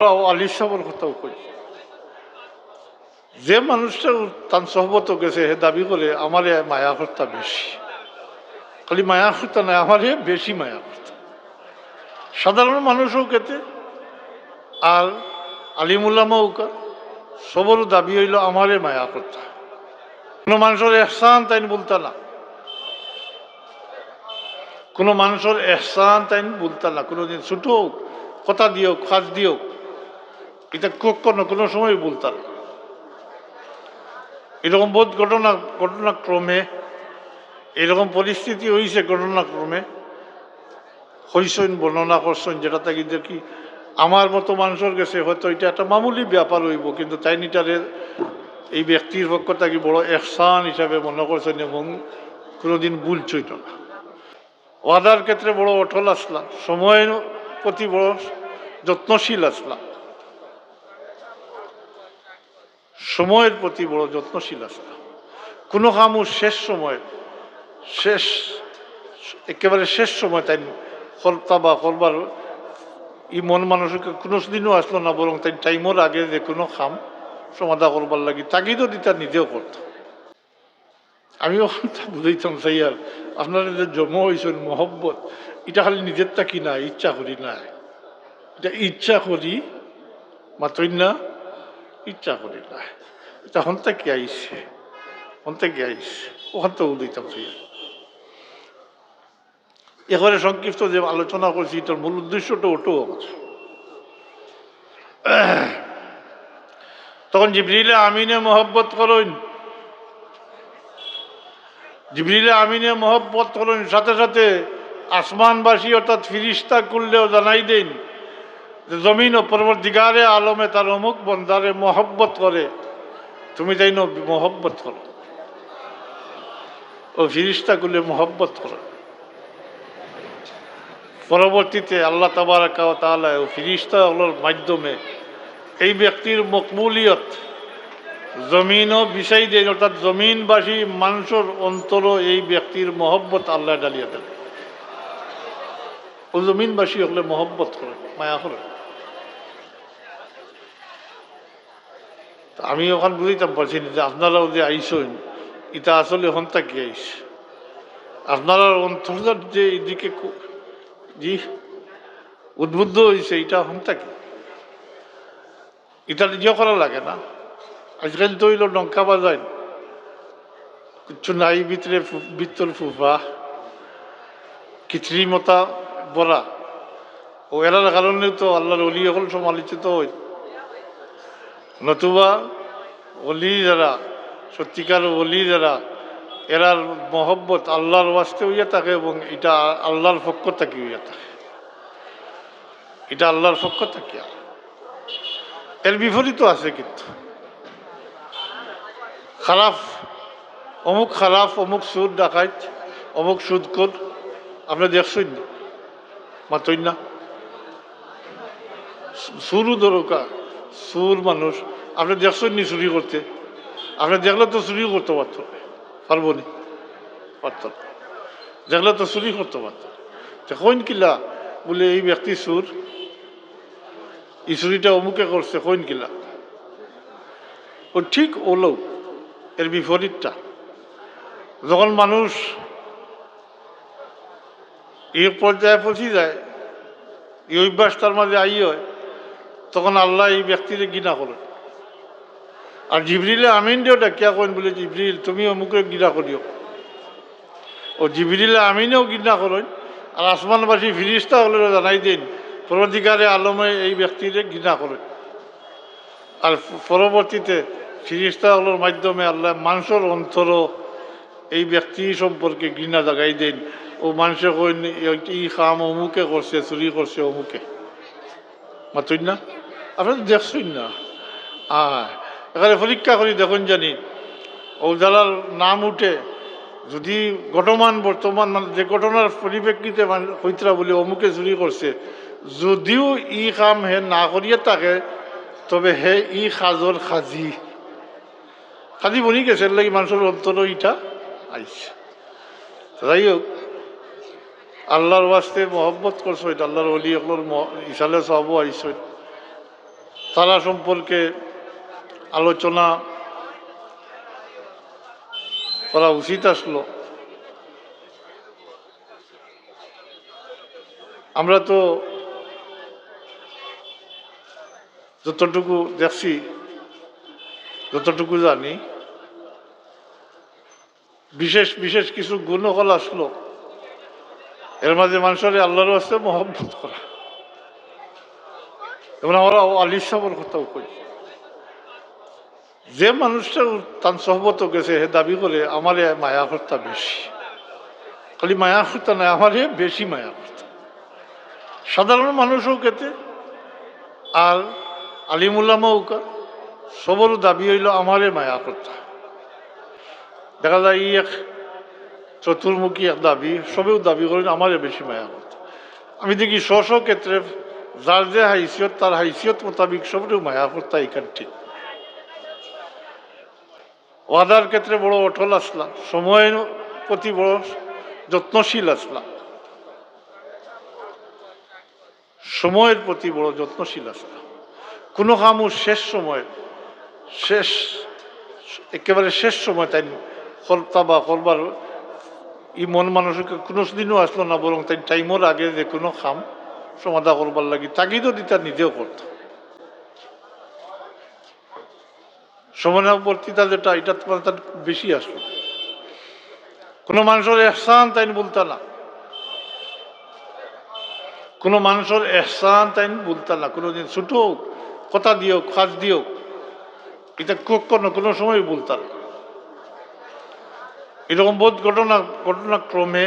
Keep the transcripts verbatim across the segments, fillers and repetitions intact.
আলী সাহেবর কথাও কই, যে মানুষটা তান সহবত গেছে, হে দাবি করে আমারে মায়া করতা বেশি, খালি মায়া করতা না, আমারে বেশি মায়া করতা। সাধারণ মানুষও কেতে, আর আলিম উলামাও কা, সবর দাবি হইল আমারে মায়া করতা। কোনো মানুষের এহসান তাইন বলতা না, কোনো মানুষের এহসান তাইন বলতা না, কোনোদিন ছোট হোক, কথা দিও, কাজ দিও, এটা কখনো কোনো সময় বলতা না। এরকম বহুত ঘটনা, ঘটনাক্রমে এরকম পরিস্থিতি হইছে, ঘটনাক্রমে হইছইন, বর্ণনা করছইন, যেটা থাকি দেখি আমার মতো মানুষের গেছে হয়তো এটা একটা মামুলি ব্যাপার হইব, কিন্তু তাইন ইটারে এই ব্যক্তির পক্ষ থাকি বড় এহসান হিসাবে মনে করছইন এবং কোনোদিন ভুল চইত না। ওয়াদার ক্ষেত্রে বড় অটল আসলা, সময়ের প্রতি বড় যত্নশীল আসলা, সময়ের প্রতি বড় যত্নশীল আসলা। কোনো কামও শেষ সময়, শেষ, একেবারে শেষ সময় তাইন করতা বা করবার ই মন মানসিক কোনো দিনও আসলো না, বরং তাইন টাইমর আগে যে কোনো কাম সমাধা করবার লাগি তাগিদও দিতা, নিজেও করতা। আমি ওখানটা বুঝাইতাম চাই আর, আপনারা যে জমা হইছেন মহব্বত, এটা খালি নিজের থাকি না, ইচ্ছা করি না, এটা ইচ্ছা করি, মাতইন না, ইচ্ছা করি না। এটা হন থাকি আইছে, হন থাকি আইছে, ওখান তো বুঝাইতাম চাই আর। একেবারে সংক্ষিপ্ত যে আলোচনা করছি, এটার মূল উদ্দেশ্যটা ওটাও আমার। তখন জিবরিলে আমিনে মহব্বত করইন, জিবরিলে আমিনে মহব্বত করইন, সাথে সাথে আসমানবাসী অর্থাৎ ফিরিস্তা করলেও জানাই দেন যে জমিন ও পরবর্তীকারে আলমে তার অমুক বন্দারে মহব্বত করে, তুমি তাইন মহব্বত করো। ও ফিরিস্তা করলে মহব্বত করো। পরবর্তীতে আল্লাহ তাবারাকা ওয়া তাআলা ও ফিরিস্তা অকলর মাধ্যমে এই ব্যক্তির মকবুলিয়ত জমিনও বিছাই দেন, অর্থাৎ জমিনবাসী মানুষের অন্তরও এই ব্যক্তির মহব্বত আল্লাহ ডালিয়া দেন। ও জমিনবাসী হকলে মহব্বত করে, মায়া করে। তো আমি ওখান বুঝাইতাম পারছি না যে আপনারাও যে আইসইন, এটা আসলে হন থাকি আইস। আপনারার অন্তরটা যে এদিকে কু-, জি, উদ্বুদ্ধ হইছে, এটা হন থাকি। এটা নিজেও করা লাগে না। আজকাল তো হইল ডঙ্কা বাজাইন, কিচ্ছু নাই ভিতরে, ফু-, ভিতর ফুফা, কৃত্রিমতা ভরা। ও এরার কারণে তো আল্লাহর ওলি অকল সমালোচিত হয়। নতুবা ওলি যারা, সত্যিকার ওলি যারা, এরার মহব্বত আল্লাহর ওয়াস্তে হইয়া থাকে এবং এটা আল্লাহর পক্ষ থাকি হইয়া থাকে। এটা আল্লাহর পক্ষ থাকি। এর বিপরীতও আছে কিন্তু। খারাপ, অমুক খারাপ, অমুক চুর ডাকাইত, অমুক সুদখোর, আপনে দেখছইন নি? মাতইন না। চুরও দরকার, চুর মানুষ, আপনে দেখছইন নি চুরি করতে? আপনে দেখলে তো চুরি করতো পারতো, পারবো নি? পারতো না। দেখলে তো চুরি করতো পারতো। তে কইন কিলা? বলে, "এই ব্যক্তি চুর, এই চুরিটা অমুকে করছে", কইন কিলা? ও ঠিক ওলো, এর বিপরীতটা। যখন মানুষ এই পর্যায়ে পৌঁছি যায়, এই অভ্যাস তার মাঝে আই হয়, তখন আল্লাহ এই ব্যক্তিরে ঘৃণা করেন। আর জিবরিলে আমিনরেও ডাকিয়া কইন বলে, "জিবরিল, তুমি অমুকে ঘৃণা করিও।" ও জিবরিলে আমিনেও ঘৃণা করেন, আর আসমানবাসী ফিরিস্তা অকলরে জানাই দেন, পরবর্তীকালে আলমে এই ব্যক্তিরে ঘৃণা করেন। আর পরবর্তীতে ফিরিস্তা অকলর মাধ্যমে আল্লাহ মানুষের অন্তরও এই ব্যক্তি সম্পর্কে ঘৃণা জাগাই দেন। ও মানুষে কইন, "এই, এই কাম অমুকে করছে, চুরি করছে অমুকে।" মাতইন না? আপনে তো দেখছইন না। আহ, এখানে পরীক্ষা করি দেখইন জানি, ও যারার নাম উঠে, যদি ঘটমান বর্তমান, মানে, যে ঘটনার পরিপ্রেক্ষিতে মানে কইতরা বলে অমুকে চুরি করছে, যদিও ই কাম হে না করিয়া থাকে, তবে হে ই কাজর কাজী, কাজী বনি গেছে, এর লাগি মানুষের অন্তরও ইটা আইছে। যাই হোক, আল্লাহর ওয়াস্তে মহব্বত করছইন, আল্লাহর ওলি অকলর ম-, ইসালে সওয়াবও আইছইন। তারা সম্পর্কে আলোচনা করা উচিত আসলো। আমরা তো যতটুকু দেখছি, যতটুকু জানি, বিশেষ বিশেষ কিছু গুণ অকল আসলো, এর মাঝে মানুষরে আল্লাহর ওয়াস্তে মহব্বত করা। যেমন আমরা আলী সাহেবর কথাও কই, যে মানুষটা তান সহবত গেছে, হে দাবি করে আমারে মায়া করতা বেশি, খালি মায়া করতা না, আমারে বেশি মায়া করতা। সাধারণ মানুষও কেতে, আর আলিম উলামাও কা, সবরও দাবি হইল আমারে মায়া করতা। দেখা যায় এই এক চতুর্মুখী এক দাবি, সবেও দাবি করেন আমারে বেশি মায়া করতা। আমি দেখি স্ব স্ব ক্ষেত্রে যার যে হাইসিয়ত, তার হাইসিয়ত মোতাবিক সবরেও মায়া করতা, এখান ঠিক। ওয়াদার ক্ষেত্রে বড় অটল আসলা, সময়ের প্রতি বড় যত্নশীল আসলা, সময়ের প্রতি বড় যত্নশীল আসলা। কোনো কামও শেষ সময়, শেষ, একেবারে শেষ সময় তাইন করতা বা করবার ই মন মানসিক কোনো দিনও আসলো না, বরং তাইন টাইমর আগে যে কোনো কাম সমাধা করবার লাগি তাগিদও দিতা, নিজেও করতা। সময়ানুবর্তিতা যেটা, এটা তোমার তার বেশি আসলো। কোনো মানুষের এহসান তাইন ভুলতা না, কোনো মানুষের এহসান তাইন ভুলতা না। কোনো দিন ছোট হোক, কথা দিও, কাজ দিও, এটা কখনো কোনো সময় ভুলতা না। এরকম বহুত ঘটনা, ঘটনাক্রমে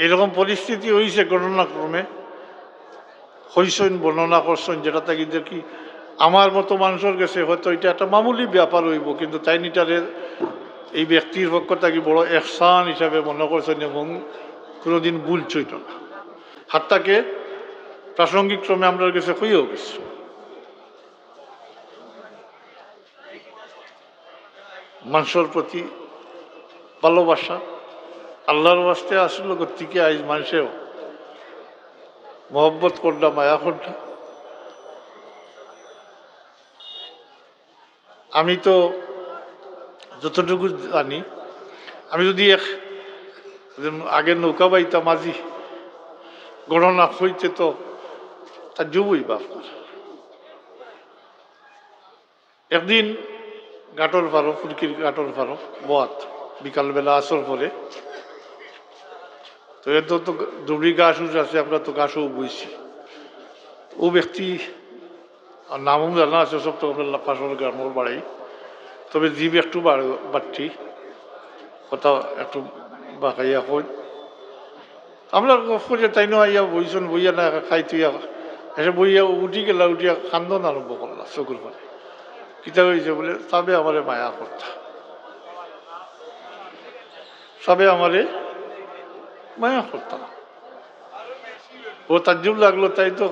এরকম পরিস্থিতি হইছে, ঘটনাক্রমে হইছইন, বর্ণনা করছইন, যেটা থাকি দেখি আমার মতো মানুষের গেছে হয়তো এটা একটা মামুলি ব্যাপার হইব, কিন্তু তাইন ইটারে এই ব্যক্তির পক্ষ থাকি বড় এহসান হিসাবে মনে করছইন এবং কোনোদিন ভুলছইন না। হাত্তাকে প্রাসঙ্গিক ক্রমে আমরার গেছে হইয়াও গেছে। মানুষের প্রতি ভালোবাসা আল্লাহর ওয়াস্তে আসলো গতিকে আইজ মানুষেও মহব্বত করলা, মায়া করলা। আমি তো যতটুকু জানি, আমি যদি এক, আগে নৌকা বাইতাম, আজি ঘটনা হইতে তো তার যুবই বাপ। একদিন ঘাটর পারো, ফুলকির ঘাটর পারো, বওয়াত, বিকালবেলা আসর পরে। তো এত তো ডুবরি ঘাস উস আছে, আমরা তো ঘাসও বইছি। ও ব্যক্তি, আর নামও জানা আছে, সব তো আমরা পাশর গ্রামর বাড়ি। তবে জীব একটু বাড়-, বাড়তি, কথা একটু বাঁকাইয়া কই। আমরা গফ করিয়া তাইনও আইয়া বইছইন, বইয়া না খাই তুইয়া, এসে বইয়া উঠি গেলা, উঠিয়া কান্দন আরম্ভ করলা চকুর পানি। কিতা হইছে? বলে, "সাবে আমারে মায়া করতা, সাবে আমারে মায়া করতা।" ও তাজ্জুব লাগলো, তাই তো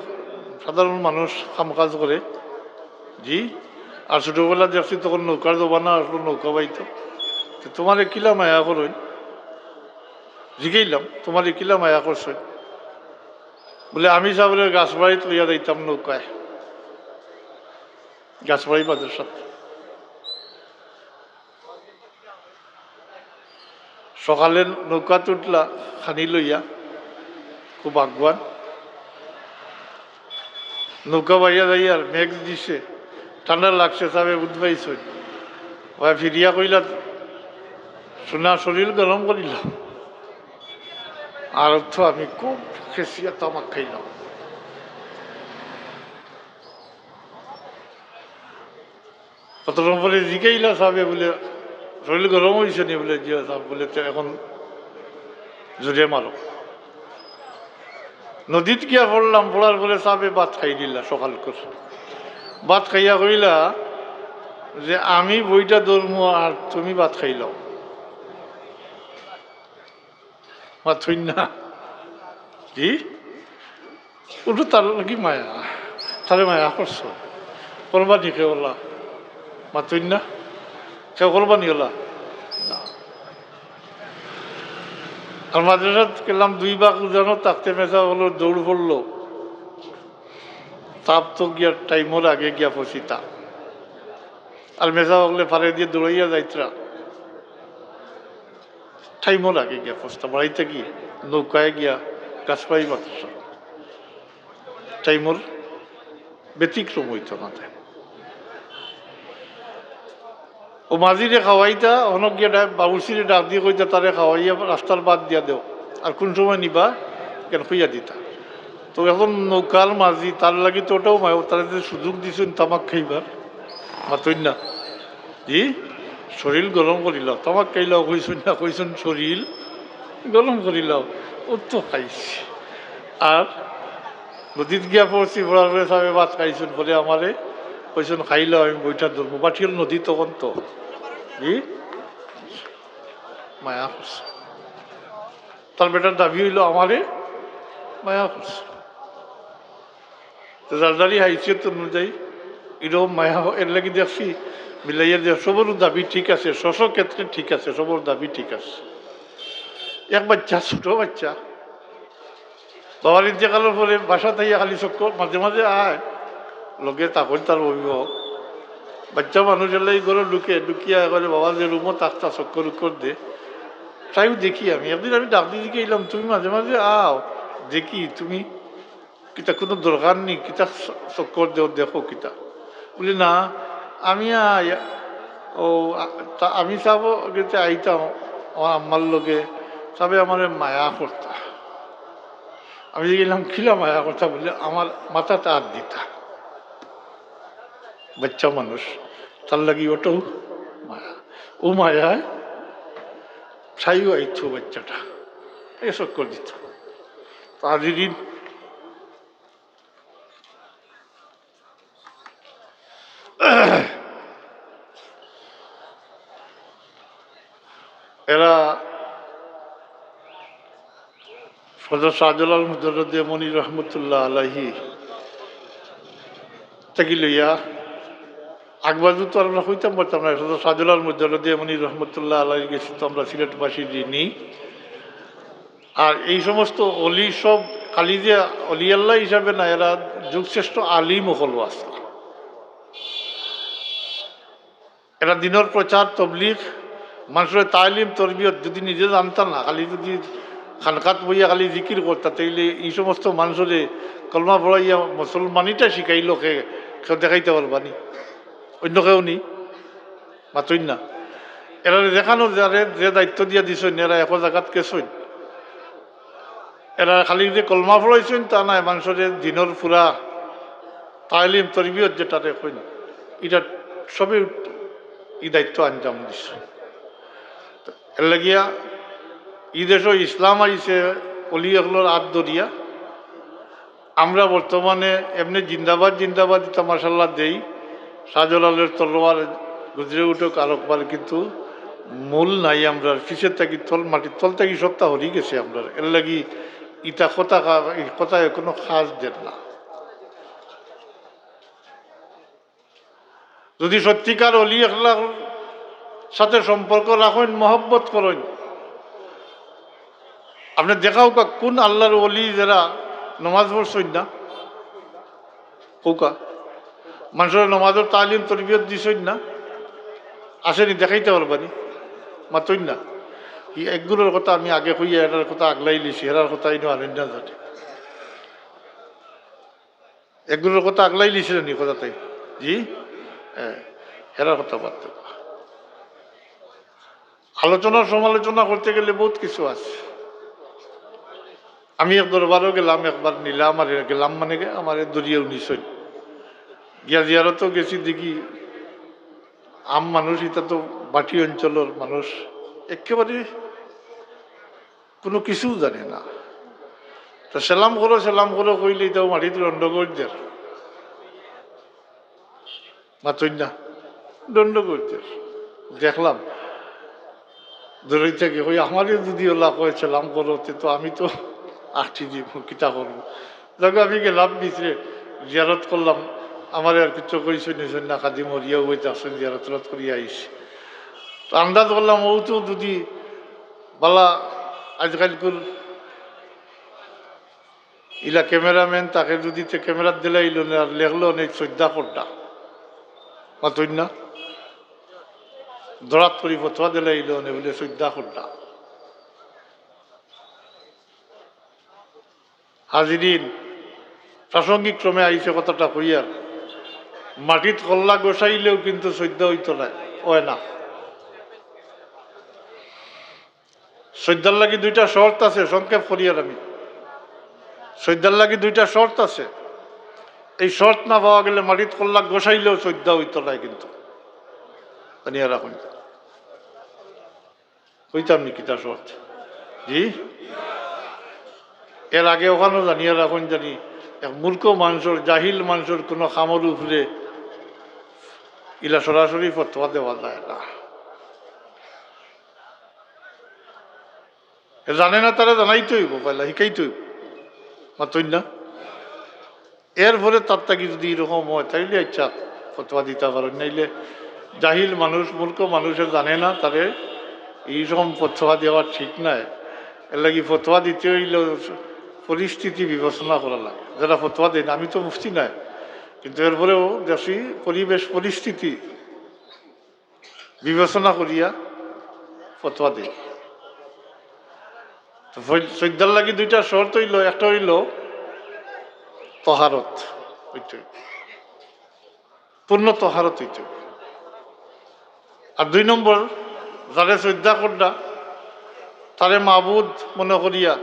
সাধারণ মানুষ কাম কাজ করে। জি, আর ছোটবেলা দেখছি তখন নৌকার জমানা আসলো, নৌকা বাইতো। তো তোমারে কিলা মায়া করইন? জিগাইলাম, "তোমারে কিলা মায়া করছইন?" বলে, "আমি সাবরে গাছবাড়িত লইয়া যাইতাম নৌকায়, গাছবাড়ি মাদ্রাসাত।" সকালে নৌকাত উঠলা খানি লইয়া, খুব আগুয়ান। নৌকা বাইয়া যাইয়ার মেঘ দিছে, ঠান্ডা লাগছে, সাবে বুঝ পাইছইন। ওই ফিরিয়া কইলা, "সোনা শরীর গরম করিল, আর তো আমি খুব খেসিয়া তামাক খাইলাম।" কত সময় পরে জিগাইলা সাবে বলে, "শরীর গরম হইছে নি?" বলে, "জি সাব।" বলে, "তো এখন জোরে মারো।" নদীত গিয়া পড়লাম, পড়ার পরে সাবে ভাত খাই দিলা সকাল করে। ভাত খাইয়া কইলা যে, "আমি বইটা ধরমু আর তুমি ভাত খাইলাও।" মাতইন না। জি? উল্টো তার লাগি মায়া। তারে মায়া করছো। করবা নি কেউ ওলা? মাতইন না। কেউ করবা নি ওলা? না। আর মাদ্রাসাত গেলাম, দুই বাক উজানো থাকতে মেজা হলো, দৌড় পড়লো। তাপ তো গিয়া টাইমর আগে গিয়া পৌঁছিতা। আর মেজা অকলে ফারে দিয়া দৌড়াইয়া যাইতরা। টাইমর আগে গিয়া পৌঁছতা, বাড়িতে কি নৌকায় গিয়া গাছপাই মাত্র। টাইমর ব্যতিক্রম অইতো না তাই। ও মাঝিরে খাওয়াইতা, অনো গিয়া ডা-, বাবুর্চিরে ডাক দিয়া কইতা, "তারে খাওয়াইয়া রাস্তার বাদ দিয়া দেও, আর কুন সময় নিবা, কেন কইয়া দিতা।" তো এখন নৌকার মাঝি, তার লাগি তো ওটাও মায়, তারে যে সুযোগ দিছইন তামাক খাইবার, মাতইন না। জি, শরীর গরম করিলাও, তামাক খাইলাও কইছইন না, কইছইন শরীর গরম করিলাও, ও তো খাইছি। আর নদীত গিয়া পড়ছি, পড়ার পরে সাবে ভাত খাইছইন, পরে আমারে কইছইন, "খাইলাও, আমি বইটা ধরবো।" বাটির নদী তখন তো, জি, মায়া করছে। তার বেটার দাবি অইলো, "আমারে মায়া করছে।" তো যার যারই হাইসিয়ত অনুযায়ী এরকম মায়া হ-, এর লাগি দেখছি, মিলাইয়া দেখ, সবর দাবি ঠিক আছে, স্ব স্ব ক্ষেত্রে ঠিক আছে, সবর দাবি ঠিক আছে। এক বাচ্চা, ছোট বাচ্চা, বাবার ইন্তেকালর পরে বাসাত আইয়া খালি চক্কর, মাঝে মাঝে আয়, লগে থাকইন তার অভিভাবক। বাচ্চা মানুষ এলে এই ঘরো ঢুকে, ঢুকিয়া করে বাবা যে রুমো থাকতা চক্কর উক্কর দে, তাইও দেখি আমি। একদিন আমি ডাক দিয়ে জিগাইলাম, "তুমি মাঝে মাঝে আও, দেখি তুমি কিতা কুনু দরকার নি, কিতা চ-, চক্কর দেও, দেখো কিতা।" বলি, "না, আমি আই, ও, আ, তা আমি চাবো গেতে আইতাম আমার আম্মার লগে, তবে আমারে মায়া করতা।" আমি গেলাম, "কিলা মায়া করতা?" বলে, "আমার মাথাত আত দিতা।" বাচ্চা মানুষ, তার লাগি ওটাও মায়া। ও মায়ায় ছাইও আইতো বাচ্চাটা, এ চক্কর দিত। তো হাজিরিন, এরা হযরত শাহজালাল মুজাররদে ইয়ামনি রহমতুল্লাহ আলাইহি থাকি লইয়া, আগবাজু তো আমরা কইতাম পারতাম না, হযরত শাহজালাল মুজাররদে ইয়ামনি রহমতুল্লাহ আলাইহি গেছি তো আমরা সিলেটবাসী ঋণী। আর এই সমস্ত অলি সব খালি যে অলি আল্লাহ হিসাবে না, এরা যুগশ্রেষ্ঠ আলিম অকলও আছে। এরা দিনর প্রচার, তবলিগ, মানুষরে তালিম, তরবিয়ত যদি নিজে জানতা না, খালি যদি খানকাত বইয়া খালি জিকির করতা, তাইলে এই সমস্ত মানুষরে কলমা পড়াইয়া মুসলমানিটা শিখাইলো কে, কেউ দেখাইতে পারবা নি? অন্য কেউ নি? মাতইন না। এরারে দেখানো যারে যে দায়িত্ব দিয়া দিছইন, এরা একো জাগাত গেছইন। এরা খালি যে কলমা পড়াইছইন তা নায়, মানুষরে দিনর পুরা তালিম তরবিয়ত যেটারে কইন, এটা সবে ই দায়িত্ব আঞ্জাম দিছে। এর লাগিয়া ই দেশো ইসলাম আইছে অলি অকলর আত ধরিয়া। আমরা বর্তমানে এমনে জিন্দাবাদ জিন্দাবাদ ইতা মাশাল্লাহ দেই, শাহজালালের তলোয়ার গুজরে উঠুক আরকবার, কিন্তু মূল নাই আমরার, পিছের থাকি তল, মাটির তল থাকি সবটা হরি গেছে আমরার। এর লাগি ইতা কথা কা-, ই কথায় কোনো খাস দের না। যদি সত্যিকার অলি আল্লাহর সাথে সম্পর্ক রাখইন, মহব্বত করইন, আপনে দেখাউক্কা কোন আল্লাহর অলি যেরা নমাজ পড়ছইন না, কউক্কা, মানুষরে নমাজর তালিম তরবিয়ত দিছইন না, আছে নি, দেখাইতে পারবা নি? মাতইন না। ই একগুলোর কথা আমি আগে কইয়া, এরার কথা আগলাই লিছি, এরার কথা ইনো আনইন না জানি। এগুলোর কথা আগলাই লিছিল নি কথা তাই? জি? হ্যাঁ, এরার কথা বাদ দেব। আলোচনা সমালোচনা করতে গেলে বহুত কিছু আছে। আমি এক দরবারও গেলাম, একবার নিলাম, আর গেলাম মানে কি, আমারে ধরিয়াও নিছইন। গিয়া জিয়ারতও গেছি, দেখি আম মানুষ, ইতা তো ভাটি অঞ্চলর মানুষ, একেবারে কোনো কিছু জানে না। তো সালাম করো, সালাম করো কইলে ইতাও মাটিত দণ্ড করি দের। মাতইন না, দণ্ড করি দের। দেখলাম দূরই থাকি, কই, "আমারে যদি ওলা কয় সালাম করো, তে তো আমি তো আটকি দিব, কিতা করবো?" যাক, আমি গেলাম ভিতরে, জিয়ারত করলাম। আমারে আর কিছু কইছইন না, খাদিম হরিয়া হইতে আসলে জিয়ারত করিয়া আইছি। তো আন্দাজ করলাম, ও তো যদি বালা আজকালকুর ইলা ক্যামেরাম্যান তাকে যদি তে ক্যামেরাত দিলাইলো নে আর লেখলো নে সইজদা করডা, মাতইন না, দরাত করি ফতোয়া দিলাইলো নে বুলে সইজদা করডা। হাজিরিন, প্রাসঙ্গিক ক্রমে আইছে কথাটা কইয়ার, মাটিত কল্লা গোসাইলেও কিন্তু সইজদা অইতো নায়, অয় না। সইজদার লাগি দুইটা শর্ত আছে, সংক্ষেপ করিয়ার আমি। সইজদার লাগি দুইটা শর্ত আছে। এই শর্ত না পাওয়া গেলে মাটিত কল্লা গোসাইলেও সইজদা অইতো নায় কিন্তু। জানিয়া রাখইন। কইতাম নি কিতা শর্ত? জি? এর আগে অখানও জানিয়া রাখইন জানি, এক মূর্খ মানষর, জাহিল মানষর কুনু কামর উপরে ইলা সরাসরি ফতোয়া দেওয়া যায় না। এ জানে না, তারে জানাইতে অইবো, পয়লা হিকাইতে অইবো। মাতইন না? এরপরে তার থাকি যদি এরকম অয়, তাইলে আচ্ছা, ফতোয়া দিতা পারইন, নাইলে জাহিল মানুষ, মূর্খ মানুষে জানে না, তারে এই রকম ফতোয়া দেওয়া ঠিক নায়। এর লাগি ফতোয়া দিতে অইলে পরিস্থিতি বিবেচনা করা লাগে। যারা ফতোয়া দেন, আমি তো মুফতি নায়, কিন্তু এরপরেও দেশি পরিবেশ পরিস্থিতি বিবেচনা করিয়া ফতোয়া দেই। তো ফই-, সইজদার লাগি দুইটা শর্ত অইলো, একটা অইলো তহারত অইতে অইবো, পূর্ণ তহারত অইতে অইবো। আর দুই নম্বর, যারে সইজদা করডা, তারে মাবুদ মনে করিয়া,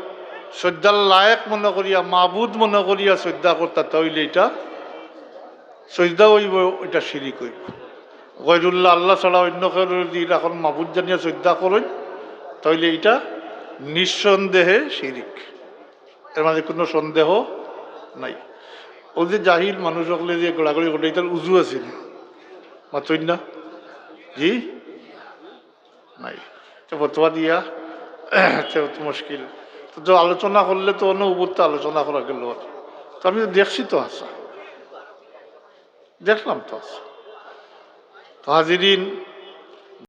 সইজদার লায়েক মনে করিয়া, মাবুদ মনে করিয়া সইজদা করতা, তা অইলে ইটা সইজদা অইবো, ইটা শিরিক অইবো। গয়রুল্লাহ, আল্লাহ ছাড়া অন্য কেউরে যদি ইলা অখন মাবুদ জানিয়া সইজদা করইন, তা অইলে ইটা নিঃসন্দেহে শিরিক, এর মাঝে কুনু সন্দেহ নাই। অউ যে জাহিল মানুষ অকলে যে গড়াগড়ি করে, ইতার উজু আছে নি? মাতইন না? জি? নাই। তো ফতোয়া দিয়া তো, তো মুশকিল। তো, তো আলোচনা করলে তো অন্য উপরতে আলোচনা করা গেল। তো আমি তো দেখছি তো হাছা, দেখলাম তো হাছা। তো হাজিরিন,